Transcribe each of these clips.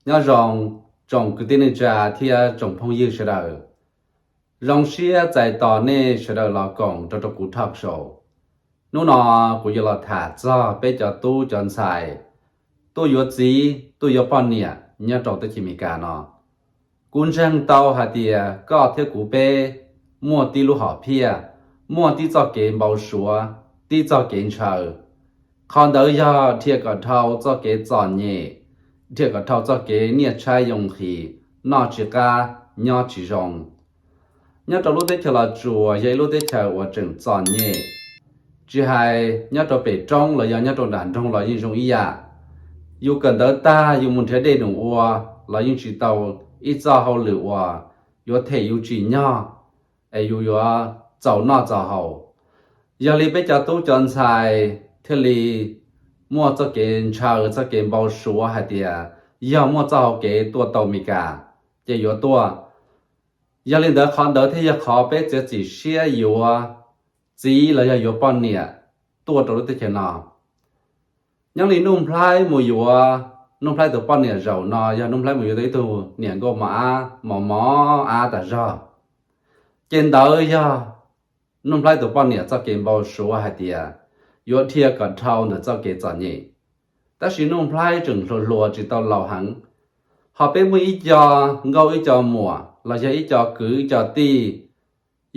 Nyob zoo tsoom kwv tij neej tsa thiab tsoom phooj ywg sawv daws. Zoo siab txais tos nej sawv daws los koom rau rau kuv talk show. Hnub no kuv yuav los tham txog peb cov tub cov ntxhais tuaj yuav txiv tuaj yuav poj niam nyob rau teb chaws Amelikas no. Kuv ntseeg tau hais tias koj thiab kuv peb muaj tib lub hom phiaj, muaj tib txoj kev npau suav, tib txoj kev ntshaw. Qhov ntawd yog dhia kom dhau txoj kev txom nyem, dhia kom dhau txoj kev niaj tshaib yoo nqhis, noj tsis qab, nyob tsis zoo. Nyob rau lub teb chaws Los Tsuas yog ib lub teb chaws uas tseem txom nyem, tsis hais nyob rau pem roob los yog nyob rau nram nroog los yeej zoo ib yam. Yus kawm ntawv tag yus mus nrhiav dej num ua los yeej tsis tau ib txoj hauj lwm uas yuav them yus tsim nyog es yus yuav txaus noj txaus haus. Yog li peb cov tub cov ntxhais thiaj li muaj txoj kev ntshaw txoj kev npau suav hais tias yog muaj txoj hau kev tuaj tau Amelikas ces yuav tuaj. Yog li ntawd qhov ntawd thiaj yog qhov peb txiav txim siab yuav txiv los yog yuav poj niam tuaj rau lub teb chaws no. Nyob li Nuj Nplhaib mus yuav, Nuj Nplhaib tus poj niam zaum no yog Nuj Nplhaib mus yuav tau ib tug niam nkauj mos ab mos mos ab tas zog. Ces ntawd yog Nuj Nplhaib tus poj niam txoj kev npau suav hais tias yuav dhia kom dhau ntawm txoj kev txom nyem. Tab sis Nuj Nplhaib tseem hluas hluas tsis tau laus heev. Ho peb muaj ib co nkauj ib co muam los yog ib co kwv ib co tij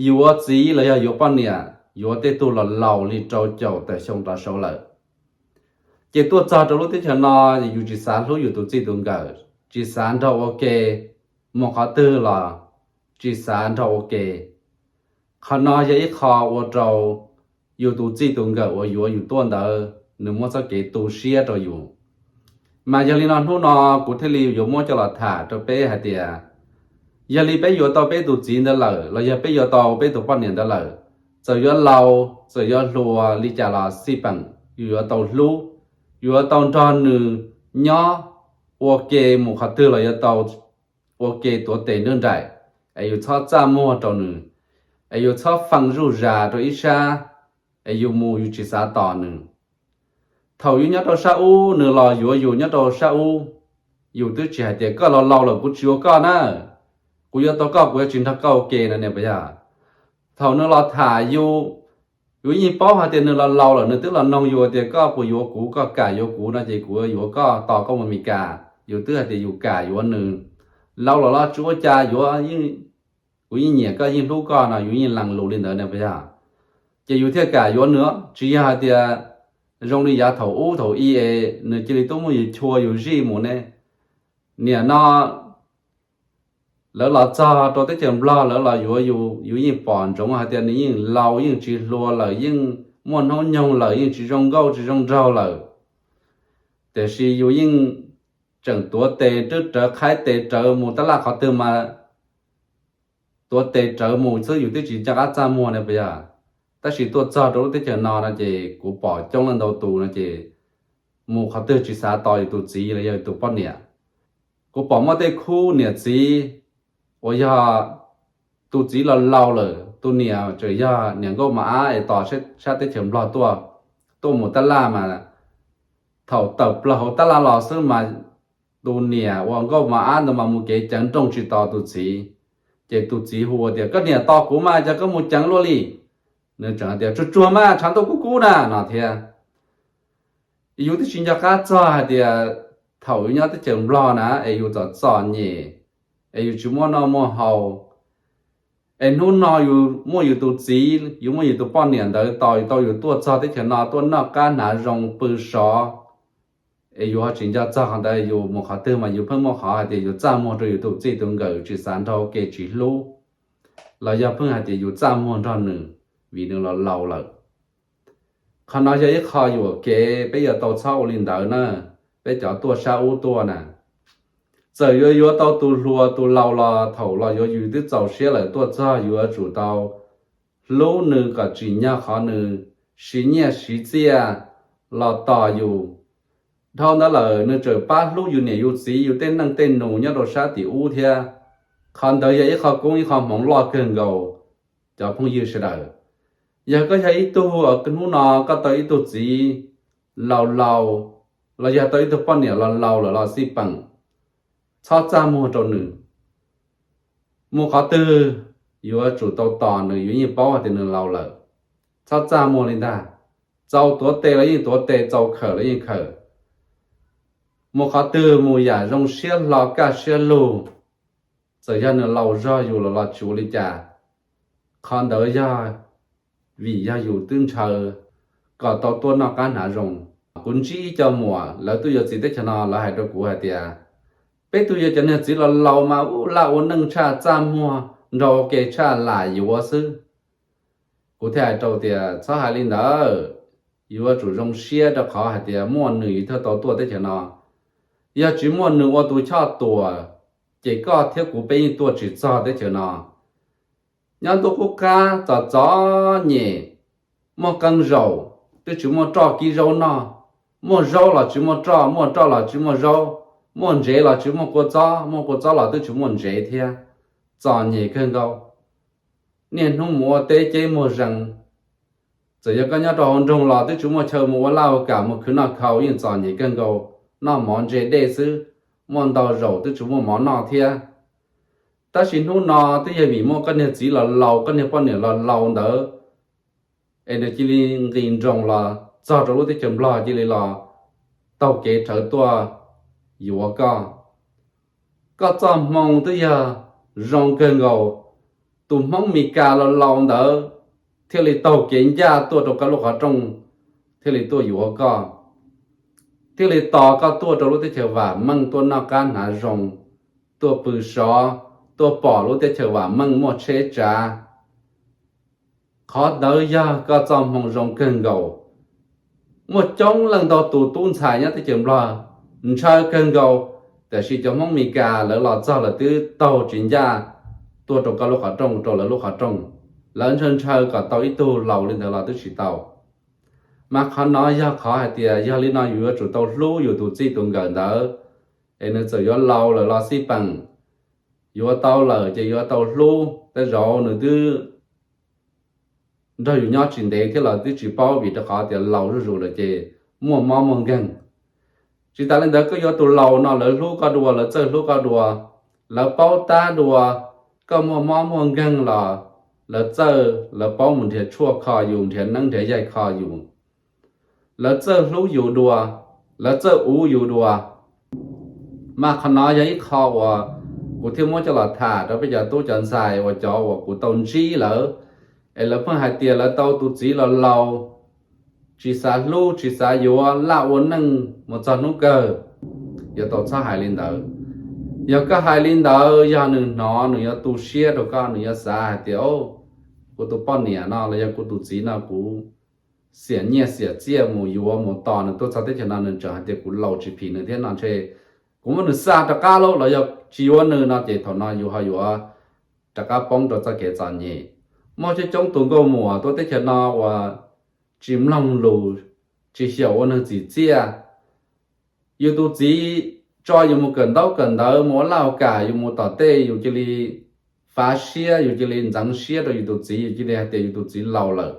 yuav txiv los yog yuav poj niam yuav tej tug los laus li rau caum tawm xyoo rov saud lawm. Ces tuaj txog rau lub teb chaws no, yus tsis xav hlub yus tus txij tus nkawm, tsis xav nrog ua ke, mus qhov twg los tsis xav nrog ua ke. Qhov no yog ib qho ua rau yus tus txij tus nkawm uas yuav yus tuaj ntawd nws muab txoj kev tu siab rau yus. Mas yog li no hnub no kuv thiaj li yuav muab coj los tham rau peb hais tias, yog li peb yuav tau peb tus txiv ntawd lawm los yog peb yuav tau peb tus poj niam ntawd lawm, txawm yuav laus txawm yuav hluas li cas los xij peem, yus yuav tau hlub, yuav tau nrog nws nyob ua ke, mus qhov twg los yuav tau ua ke tuav tes nruab nraim, es yus txhob txaj muag rau nws, es yus txhob fee zuj zas rau ib sab, es yus mus yus tsis xav tos nws. Thaum yus nyob rau sab ub nws los yuav yus nyob rau sab ub, yus twb tsis hais tias koj los laus lawm kuv tsis yuav koj na, kuv yuav tau koj kuv yuav tsis nrog koj ua ke no ne puas yog? Thaum nws los tham yus, yus yeej paub hais tias nws los laus lawm, nws twb los noog yus tias koj puas yuav kuv, koj kam yuav kuv no ces kuv yuav koj tos koj mus Amelikas. Yus twb hais tias yus kam yuav nws. Laus lawm los tsis ua cas, yuav, kuv yeej nyiam koj yeej hlub koj no, yus yeej lees lus li ntawd ne puas yog? Ces yus thiaj kam yuav nws, tsis yog hais tias zoo li yav thaum ub thaum i es nws cia li tuaj muab yus chua yus zij mus ne. Niam no lawv los txog rau teb chaws Nplog lawv los yuav yus, yus yeej pom ntsoov hais tias nws yeej laus yeej tsis hluas lawm, yeej muaj hnub nyoog lawm, yeej tsis zoo nkauj tsis zoo nraug lawm. Tiam sis yus yeej tseem tuav tes twb rawv qhaib tes rawv mus tab laj qhov twg mas tuav tes rawv mus xwb, yus twb tsis nco qab txaj muag ne puas yog? Tab sis tuaj txog rau lub teb chaws no no ces kuv pom coob leej ntau tus no ces mus qhov twg tsis xav tos yus tus txiv los yog yus tus poj niam. Kuv pom muaj tej khub niam txiv uas yog tus txiv los laus lawm, tus niam tseem yog niam nkauj mos ab es tos sab teb chaws Nplog tuaj, tuaj mus tab laj mas thaum tawm plaws hauv tab laj los xwb mas tus niam uas nkauj mos ab ntawd mas mus kev ceev nrooj tsis tos tus txiv. Ces tus txiv hu tias, koj niam tos kuv mas cas koj mus ceev luaj li? Nws tseem hais tias, tsuag tsuag mas tshav ntuj kub kub na no thiab. Yus twb tsis nco qab txog hais tias thaum yus nyob teb chaws Nplog na es yus txom txom nyem, es yus tsis muaj noj muaj haus, es hnub no yus muaj yus tus txiv, yus muaj yus tus poj niam ntawd tos tau yus tuaj txog teb chaws no tuaj noj qab hnav zoo pw sov, es yus ho tsis nco txog qhov ntawd, yus mus qhov twg mas yus pheej muaj qhov hais tias yus txaj muag rau yus tus txij tus nkawm, tsis xav nrog ua ke, tsis hlub, los yog pheej hais tias yus txaj muag nrog nws vim nws los laus lawm. Qhov no yog ib qho yuam kev, peb yuav tau txhob ua li ntawd na, peb cov tuaj sab ub tuaj na. Txawm yuav yuav tau tus hluas tus laus los thaum los yuav yus twb txaus siab lawm, tuaj txog yuav tsum tau hlub nws kom tsim nyog qhov nws siv nyiaj siv txiaj los tos yus. Dhau ntawd lawm nws tseem pab hlub yus niam yus txiv, yus tej neej tej nus nyob rau sab tim ub thiab. Qhov ntawd yog ib qho koob ib qho hmoov loj kawg nkaus, cov phooj ywg sawv daws. Yog koj yog ib tug hnub no koj tau ib tug txiv laus laus, los yog tau ib tug poj niam laus laus lawm los xij peem, txhob txaj muag rau nws. Mus qhov twg yuav tsum tau tos nws, yuav yeej paub hais tias nws laus lawm. Txhob txaj muag li ntag. Txaus tuav tes los yeej tuav tes, txaus khawm los yeej khawm. Mus qhov twg mus yam zoo siab hlo kaj siab lug. Txawm yog nws laus zog yus los los tsis ua li cas, qhov ntawd yog vim yog yus twb ntshaw kom tau tuaj noj qab hnav zoo. Kuv ntsib ib co muam, lawv twb yuav txiv teb chaws no, lawv hais rau kuv hais tias, peb tug yuav cov niag txiv los laus mas ua laj ua neej tshaj, txaj muag nrog ua ke tshaj, lam yuav xwb. Kuv thiaj hais rau tias, txhob hais li ntawd, yuav tsum zoo siab rau qhov hais tias muaj nws thiaj tau tuaj teb chaws no. Yog tsis muaj nws ua tus choj tuam, ces koj thiab kuv peb yeej tuaj tsis txog teb chaws no. Nyob ntuj qub qab txom txom nyem, muaj qee zaum twb tsis muaj roj kib zaub noj, muaj zaub los tsis muaj roj, muaj roj los tsis muaj zaub, muaj ntsev los tsis muaj kua txob, muaj kua txob los twb tsis muaj ntsev thiab. Txom nyem kawg nkaus. Niaj hnub mus ua teb ceb muag zees. Txawm yog koj nyob rau hauv nroog los twb tsis muaj chaw mus ua laj ua kam, mus khwv noj khau yeej txom nyem kawg nkaus, noj mov ntse dej xwb, muaj ntau zaus twb tsis muaj mov noj thiab. Tab sis hnub no twb yog vim muaj koj niag txiv los laus, koj niag poj niam los laus ntawd, es nws cia li nqis nroos los txog rau lub teb chaws Nplog, cia li los taug kev rhawv tuaj yuav koj. Koj txoj hmoo twb yog zoo kawg nkaus, tus Hmoob Mes Kas los laus ntawd thiaj li taug kev ncaj tuaj rau koj lub qhov rooj, thiaj li tuaj yuav koj, thiaj li tos koj tuaj rau lub teb chaws vam meej, tuaj noj qab hnav zoo, tuaj pw sov, tuaj pom lub teb chaws vam meej muaj tsheb tsav. Qhov ntawd yog koj txoj hmoo zoo kawg nkaus. Muaj coob leej ntau tus tub ntxhais nyob teb chaws Nplog ntshaw kawg nkaus, tiam sis cov Hmoob Mes Kas lawv los txog lawv twb taug tsis ncaj tuaj rau koj lub qhov rooj, rau lawv lub qhov rooj. Lawv ntshaw ntshaw kom tau ib tug laus li ntawd los twb tsis tau. Mas qhov no yog qhov hais tias yog li no yus yuav tsum tau hlub yus tus txij tus nkawm ntawd, es nws txawm yuav laus lawm los xij peem, yuav tau lawm ces yuav tau hlub. Tej zaum nws twb nrog yus nyob tsis ntev thiab los twb tsis paub, vim rau qhov tias laus zuj zus lawm ces muaj mob muaj nkeeg. Tsis tas li ntawd, koj yuav tus laus no lawv hlub koj dua, lawv txawj hlub koj dua, lawv paub tab dua. Koj muaj mob muaj nkeeg los lawv txawj, lawv paub mus nrhiav tshuaj kho yus, nrhiav neeb nrhiav yaig kho yus, lawv txawj hlub yus dua, lawv txawj uv yus dua. Mas qhov no yog ib qho uas kuv thiaj muab coj los tham rau peb cov tub cov ntxhais uas cov uas kuv tau ntsib lawv, es lawv pheej hais tias lawv tau tus txiv los laus, tsis xav hlub tsis xav yuav, laj ua neej mus txog hnub kawg. Yuav tau txhob hais li ntawd. Yog koj hais li ntawd, yog nws hnov, nws yuav tu siab rau koj, nws yuav xav hais tias, kuv tus poj niam no los yog kuv tus txiv no kuv xiam nyiaj xiam txiaj mus yuav mus tos nws tuaj txog teb chaws no, nws tseem hais tias kuv laus tsis phim nws thiab no, ntshe kuv muab nws xa rov qab lauj, los yog tsis yuav nws no ces thaum no yus ho yuav rov qab poob rau txoj kev txom nyem. Muaj coob coob tus nkauj muam tuaj teb chaws no uas tsis mloog lus, tsis xyaum ua neeg txim txiaj. Yus tus txiv tso yus mus kawm ntaub kawm ntawv, mus ua laj ua kam, yus mus tom tej, yus cia li fav siab, yus cia li ntxeev siab rau yus tus txiv, yus cia li hais tias yus tus txiv laus lawm,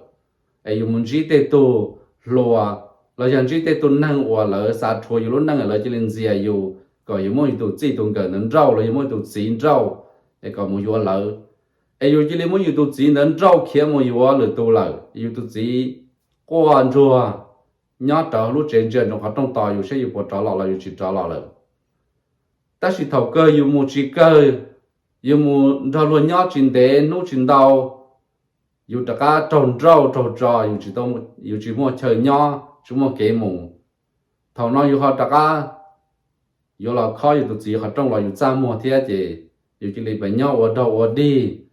es yus mus ntsib tej tug hluas los yog ntsib tej tug neeg uas lawv xav rhuav yus lub neej, lawv cia li ntxias yus kom yus muab yus tus txij tus nkawm ntawd nrauj los yog muab yus tus txiv nrauj, es kom mus yuav lawv. Es yus cia li muab yus tus txiv ntawd nrauj khiav mus yuav lwm tus lawm, yus tus txiv quaj ntsuag nyob rawv lub tsev ntsia ntsoov qhov rooj tos yus saib yus puas rov los los yus tsis rov los lawm. Tab sis thaum kawg yus mus tsis kawg, yus mus nrog luag nyob tsis ntev hnub tsis ntau, yus rov qab raug nrauj raug tso, yus tsis muaj chaw nyob, tsis muaj kev mus. Thaum no yus ho rov qab yuav los khob yus tus txiv qhov rooj los yus txaj muag thiab ces yus cia li pab nyob ua daug ua dig,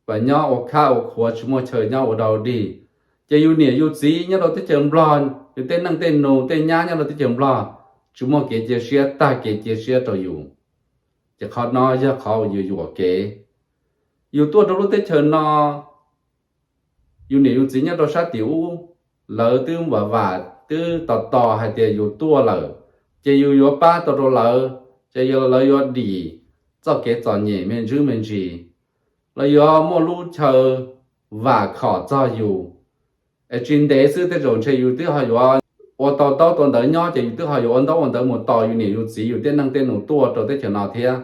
pab nyob ua khab ua khuav, tsis muaj chaw nyob ua daug ua dig. Ces yus niam yus txiv nyob rau teb chaws Nplog, yus tej neej tej nus tej nyab nyob rau teb chaws Nplog tsis muaj kev cia siab, tag kev cia siab rau yus. Ces qhov no yog qhov uas yus yuam kev. Yus tuaj rau lub teb chaws no, yus niam yus txiv nyob rau sab tim ub, lawv twb vam vam twb tos tos hais tias yus tuaj lawm, ces yus yuav pab tau rau lawv, ces lawv yuav dim txoj kev txom nyem me ntsis me ntsis, lawv yuav muaj lub chaw vam khom txog yus. Es tsis ntev xwb tej zaum ntshe yus twb ho yuav ua tau ntaub tau ntawv nyob ces yus twb ho yuav ua ntaub ua ntawv mus tos yus niam yus txiv yus tej neej tej nus tuaj rau teb chaws no thiab.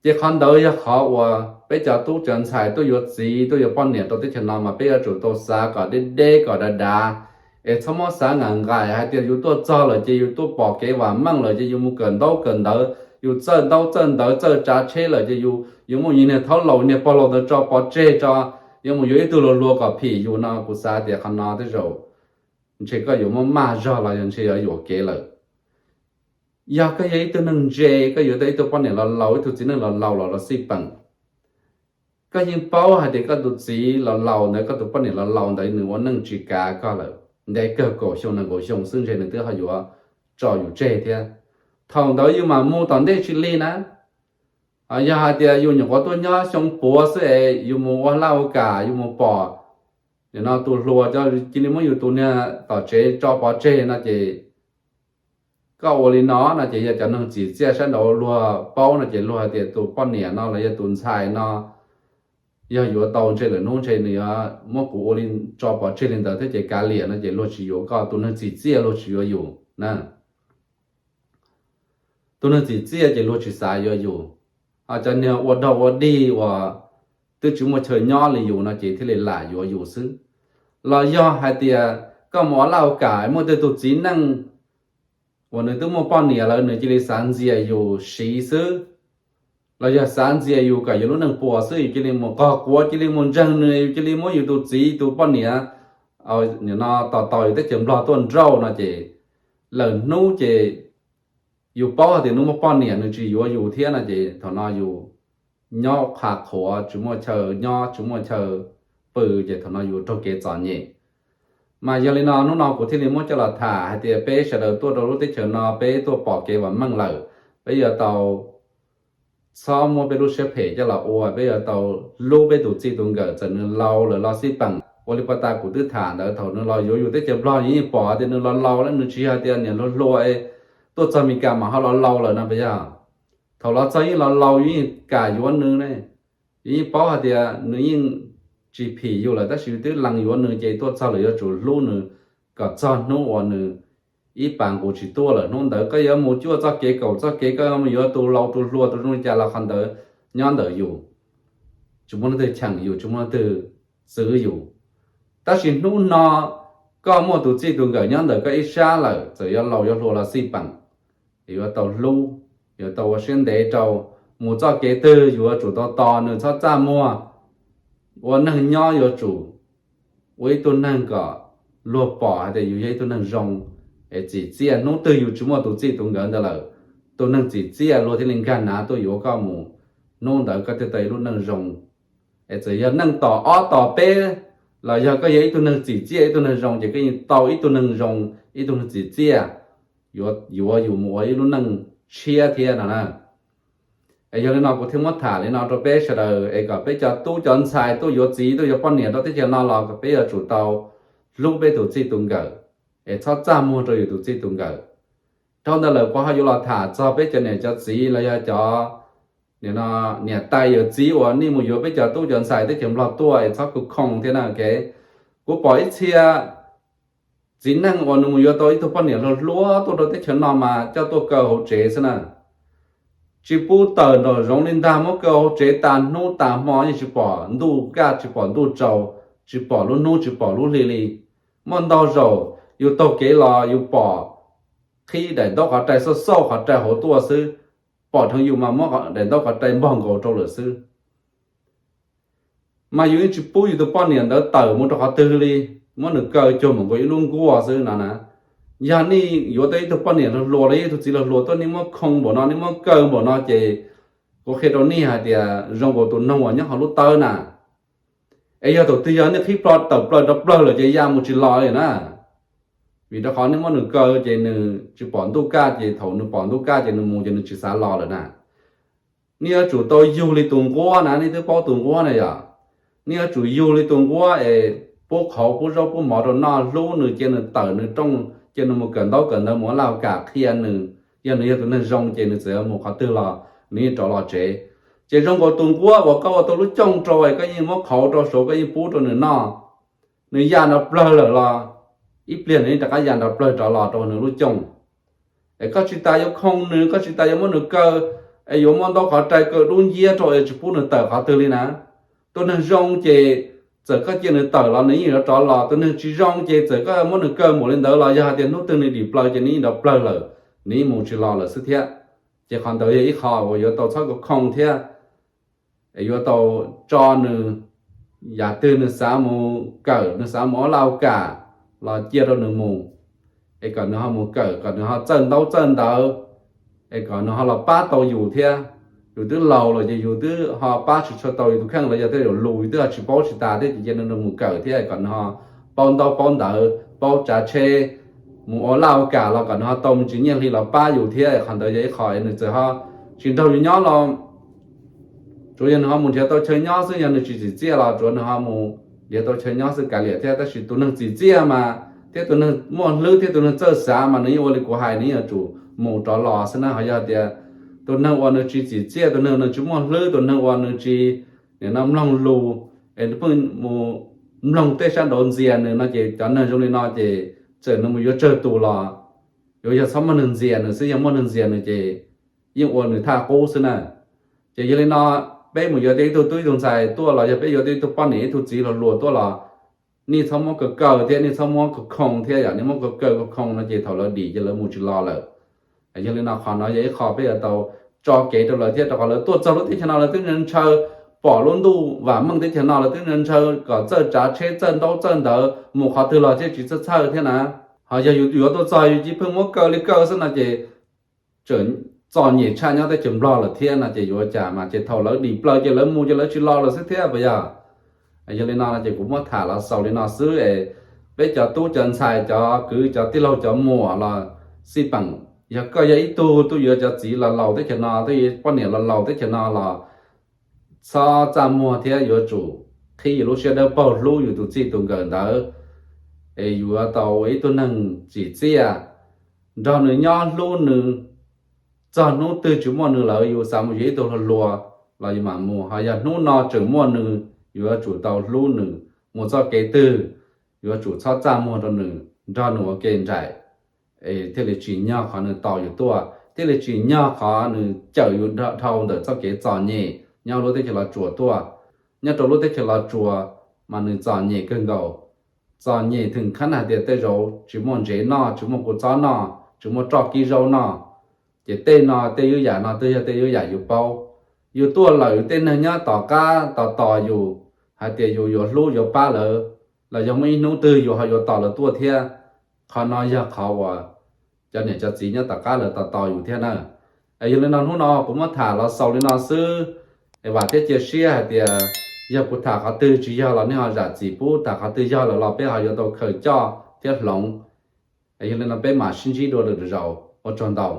Ces qhov ntawd yog qhov uas peb cov tub cov ntxhais tuaj yuav txiv tuaj yuav poj niam rau teb chaws no mas peb yuav tsum tau xav kom deb deb kom dav dav, es txhob muab xav nqaim nqaim hais tias yus tuaj txog lawm ces yus tuaj pom kev vam meej lawm ces yus mus kawm ntaub kawm ntawv, yus txawj ntaub txawj ntawv txawj tsav tsheb lawm ces yus yuav muab yus niag thaub laus niag pog laus ntawd tso pov tseg tso, yuav mus yuav ib tug hluas hluas kom phim yus no. Kuv xav tias qhov no tej zaum ntshe koj yuav muab maj zog los yog ntshe yuav yuam kev lawm. Yog koj yog ib tug neeg ntse, koj yuav tau ib tug poj niam los laus ib tug txiv neej los laus los los xij peem, koj yeej paub hais tias koj tus txiv los laus ntawd koj tus poj niam los laus ntawd nws ua neej tsis kav koj lawm, ntev kawg kaum xyoo nees nkaum xyoo xwb ntshe nws twb ho yuav tso yus tseg thiab. Thaum ntawd yus mam mus tom ntej tsis lig na. Yog hais tias yus nyuam qhuav tuaj nyob xyoo puav xwb es yus mus ua laj ua kam yus mus pom nim no tus hluas cov cia li muab yus tus niag tom tsev tso pov tseg no ces koj ua li no no ces yog cov neeg txim txiaj sab nraud luag paub no ces luag hais tias tus poj niam no los yog tus ntxhais no yog yuav tau ntshe lwm hnub ntshe nws yuav muab kuv ua li tso pov tseg li ntawd thiab ces kav liam no ces luag tsis yuav koj, tus neeg txim txiaj luag tsis yuav yus na. Tus neeg txim txiaj ces luag tsis xav yuav yus, ho cov niag ua dog ua dig uas twb tsis muaj chaw nyob li yus no ces thiaj li lam yuav yus xwb. Los yog hais tias koj mus ua laj ua kam muaj tej tug txiv neej uas nws twb muaj poj niam lawm nws cia li xav ntxias yus siv xwb, los yog xav ntxias yus kom yus lub neej puas xwb, yus cia li mus qog quav cia li mus ntseeg nws, yus cia li muab yus tus txiv tus poj niam nim no tos tos yus teb chaws Nplog tuaj nrauj no ces lwm hnub ces yus paub hais tias nws muaj poj niam nws tsis yuav yus thiab no ces thaum no yus nyob qha qhuav tsis muaj chaw nyob tsis muaj chaw pw ces thaum no yus raug kev txom nyem. Mas yog li no hnub no kuv thiaj li muab coj los tham hais tias peb sawv daws tuaj rau lub teb chaws no peb tuaj pom kev vam meej lawm, peb yuav tau txhob muab peb lub siab phem coj los ua, peb yuav tau hlub peb tus txij tus nkawm txawm nws laus lawm los xij peem. Ua li puag ta kuv twb tham ntawd thaum nws los yuav yus teb chaws Nplog yus yeej pom tias nws los laus lawm, nws tsis yog tias niam hluas hluas es tuaj txog Mes Kas mas ho los laus lawm no puas yog? Thaum los txog yeej los laus yus yeej kam yuav nws ne, yus yeej paub hais tias nws yeej tsis phim yus lawm tab sis yus twb lees yuav nws ces tuaj txog lawm yuav tsum hlub nws kom txog hnub uas nws ib pas nqus tsis tuaj lawm. Hnub ntawd koj yuav mus cuaj txoj kev kaum txoj kev, koj yuav mus yuav tus laus tus hluas tus zoo li cas los qhov ntawd nyob ntawm yus, tsis muaj leej twg cheem yus, tsis muaj leej twg txwv yus. Tab sis hnub no koj muaj tus txij tus nkawm nyob ntawm koj ib sab lawm, txawm yuav laus yuav hluas los xij peem, yuav tau hlub, yuav tau ua siab ntev rau. Mus txoj kev twg yus yuav tsum tau tos nws, txhob txaj muag. Ua neeg nyob yuav tsum ua ib tug neeg kom luag pom hais tias yus yog ib tug neeg zoo, es txim txiaj. Hnub twg yus tsis muaj tus txij tus nkawm ntawd lawm, tus neeg txim txiaj luag thiaj li nkag nav tuaj yuav koj mus, hnub ntawd koj thiaj tau ib lub neej zoo. Es txawm yog neej tom ob tom peb los yog koj yog ib tug neeg txim txiaj ib tug neeg zoo ces koj yeej tau ib tug neeg zoo, ib tug neeg txim txiaj yuav yus mus ua ib lub neej tshiab thiab no na. Es yog li no kuv thiaj muab tham li no rau peb sawv daws es kom peb cov tub cov ntxhais tuaj yuav txiv tuaj yuav poj niam rau teb chaws no los peb yuav tsum tau hlub peb tus txij tus nkawm, es txhob txaj muag rau yus tus txij tus nkawm. Dhau ntawd lawm kuv ho yuav los tham txog peb cov niam cov txiv los yog cov niam tais yawm txiv uas nej mus yuav peb cov tub cov ntxhais teb chaws Nplog tuaj es txhob khoo khoo thiab na. Kuv pom ib txhia txiv neej uas nws mus yuav tau ib tug poj niam hluas hluas tuaj rau teb chaws no mas coj tuaj kaw hauv tsev xwb na. Tsis pub tawm nraum zoov li ntag, muab kaw hauv tsev tas hnub tas hmo yeej tsis pom ntuj kaj tsis pom ntuj tsaus, tsis pom lub hnub tsis pom lub hli li. Muaj ntau zaus yus taug kev los yus pom qhib daim ntaub qhov rai xauj xauj qhov rai hauv tuaj xwb, pom dheev yus mas muab daim ntaub qhov rai npog nkaus rau lawm xwb. Mas yus yeej tsis pub yus tus poj niam ntawd tawm mus rau qhov twg li, muab nws kaw cuag npaum nkaus ib lub nkuaj xwb no na. Yog nej yuav tau ib tug poj niam hluas hluas los yog ib tug txiv hluas hluas tuaj, nej muab khoo npaum no, nej muab kaw npaum no ces kuv qhia rau nej hais tias zoo nkaus tus noog uas nyob hauv lub tawb na. Es yog thaum twg yog nej qhib plho tawm plaws rau plawg lawm ces ya mus tsis los li na. Vim rau qhov nej muab nws kaw ces nws tsis pom ntuj kaj, ces thaum nws pom ntuj kaj ces nws mus ces nws tsis xav los lawm na. Nej yuav tsum tau yug li tus nquab na, nej twb paub tus nquab na yom. Nej yuav tsum yug li tus nquab es pub qhauv pub zaub pub mov rau noj, hlub nws, cia nws tawm nws rooj, cia nws mus kawm ntaub kawm ntawv mus ua laj ua kam qhia nws. Yog nws yog tus neeg zoo ces nws txawm yuav mus qhov twg los nws yeej rov los tsev. Ces zoo nkaus tus nquab uas koj ua tau lub cooj rau es koj yeej muab qhauv rau saud koj yeej pub rau nws noj, nws ya nrov plawg lawm los ib pliag nws yeej rov qab ya nrov plawg rov los rau nws lub cooj. Es koj tsis tas yuav khoo nws, koj tsis tas yuav muab nws kaw, es yuav muab ntaub qhov rai kaw dub nciab rau es tsis pub nws tawm qhov twg li na. Tus neeg zoo ces txawm koj cia nws tawm los nws yeej yuav rov los, tus neeg tsis zoo ces txawm koj muab nws kaw npaum li ntawd los yog hais tias hnub twg nws dim plaws ces nws yeej nrov plawg lawm, nws yeej mus tsis los lawm xwb thiab. Ces qhov ntawd yog ib qho uas yuav tau txhob khoo thiab. Es yuav tau tso nws, yam twg nws xav mus kawm, nws xav mus ua laj ua kam los cia rau nws mus, es kom nws ho mus kawm, kom nws ho txawj ntaub txawj ntawv, es kom nws ho los pab tau yus thiab. Yus twb laus lawm ces yus twb ho pab tsis tshua tau yus tus kheej los yog tej zaum lus yus twb ho tsis paub tsis tas thiab ces cia nws mus kawm thiab kom nws ho paub ntaub paub ntawv, paub tsav tsheb, mus ua laj ua kam los kom nws ho tau me ntsis nyiaj hli los pab yus thiab. Qhov ntawd yog ib qho es nws txawm ho tsis nrog yus nyob los tsuav yog nws ho mus nrhiav tau chaw nyob xwb, yog nws tsis tsim txiaj los tsuav nws ho mus nrhiav tau chaw nyob xwb kav liam thiab. Tab sis tus neeg tsim txiaj mas thiab tus neeg muaj hlwb thiab tus neeg txawj xav mas nws yeej ua li kuv hais, nws yeej yuav tsum mus rov los xwb na. Ho yog tias tus neeg uas nws tsis tsim txiaj, tus neeg nws tsis muaj hlwb, tus neeg uas nws tsis nim no mloog lus, es nws pheej mus mloog tej sab nraud ntxias nws no ces cov neeg zoo li no ces txawm nws mus yuav tsawg tus los yuav yog txhob muaj neeg ntxias nws xwb, yog muaj neeg ntxias nws ces yeej ua nws thaj qub xwb na. Ces yog li no, peb mus yuav tej ib tug tub ib tug ntxhais tuaj los yog peb yuav tej ib tug poj niam ib tug txiv hluas hluas tuaj los nej txhob muab kaw kaw thiab nej txhob muab kaw khoo thiab, yog nej muab kaw kaw kaw khoo no ces thaum lawv dim ces lawv mus tsis los lawm. Yog li no qhov no yog ib qho peb yuav tau tso kev rau lawv thiab, rau qhov lawv tuaj txog lub teb chaws no lawv twb ntshaw pom lub ntuj vam meej teb chaws no lawv twb ntshaw kom txawj tsav tsheb txawj ntaub txawj ntawv, mus qhov twg los thiaj tsis txhawj txhawj thiab na. Ho yog yus yuav tuaj txog yus cia li pheej muab kaw li kaw xwb no ces tseem txom nyem tshaj nyob teb chaws Nplog lawm thiab no ces yuav ua cas mas, ces thaum lawv dim plaws ces lawv mus ces lawv tsis los lawm xwb thiab puas yog? Yog li no ces kuv muab tham los xaus li no xwb es peb cov tub cov ntxhais cov kwv cov tij laug cov muam los xij peem, yog koj yog ib tug tuaj yuav cov txiv los laus teb chaws no, tuaj yuav poj niam los laus teb chaws no los txhob txaj muag thiab yuav tsum qhib yus lub siab dawb paug hlub yus tus txij tus nkawm ntawd, es yuav tau ua ib tug neeg tsim txiaj, nrog nws nyob hlub nws. Txog hnub twg tsis muaj nws lawm yus xav mus yuav ib tug hluas hluas los yus mam mus, ho yog hnub no tseem muaj nws yuav tsum tau hlub nws, mus txoj kev twg yuav tsum txhob txaj muag rau nws, nrog nws ua ke nraim, es thiaj li tsim nyog qhov nws tos yus tuaj, thiaj li tsim nyog qhov nws cawm yus dhau ntawm txoj kev txom nyem nyob lub teb chaws Los Tsuas tuaj. Nyob rau lub teb chaws Los Tsuas mas nws txom nyem kawg nkaus, txom nyem thwm khab hais tias tej zaum tsis muaj ntsev noj, tsis muaj kua txob noj, tsis muaj roj kib zaub noj, ces tej no tej yub yam no twb yog tej yub yam yus paub. Yus tuaj lawm tej neeg nyob tom qab tos tos yus hais tias yus yuav hlub yuav pab lawv, los yog muaj ib hnub twg yus ho yuav tos lawv tuaj thiab. Qhov no yog qhov uas cov niam cov txiv nyob tom qab lawv tos tos yus thiab na. Es yog li no hnub no kuv muab tham los xaus li no xwb, es vam thiab cia siab hais tias yog kuv tham qhov twg tsis yog los nej ho zam txim pub, tham qhov twg yog lawm los peb ho yuav tau khaws coj thiab hloov. Es yog li no peb mam sib ntsib dua lwm zaus, ua tsaug ntau.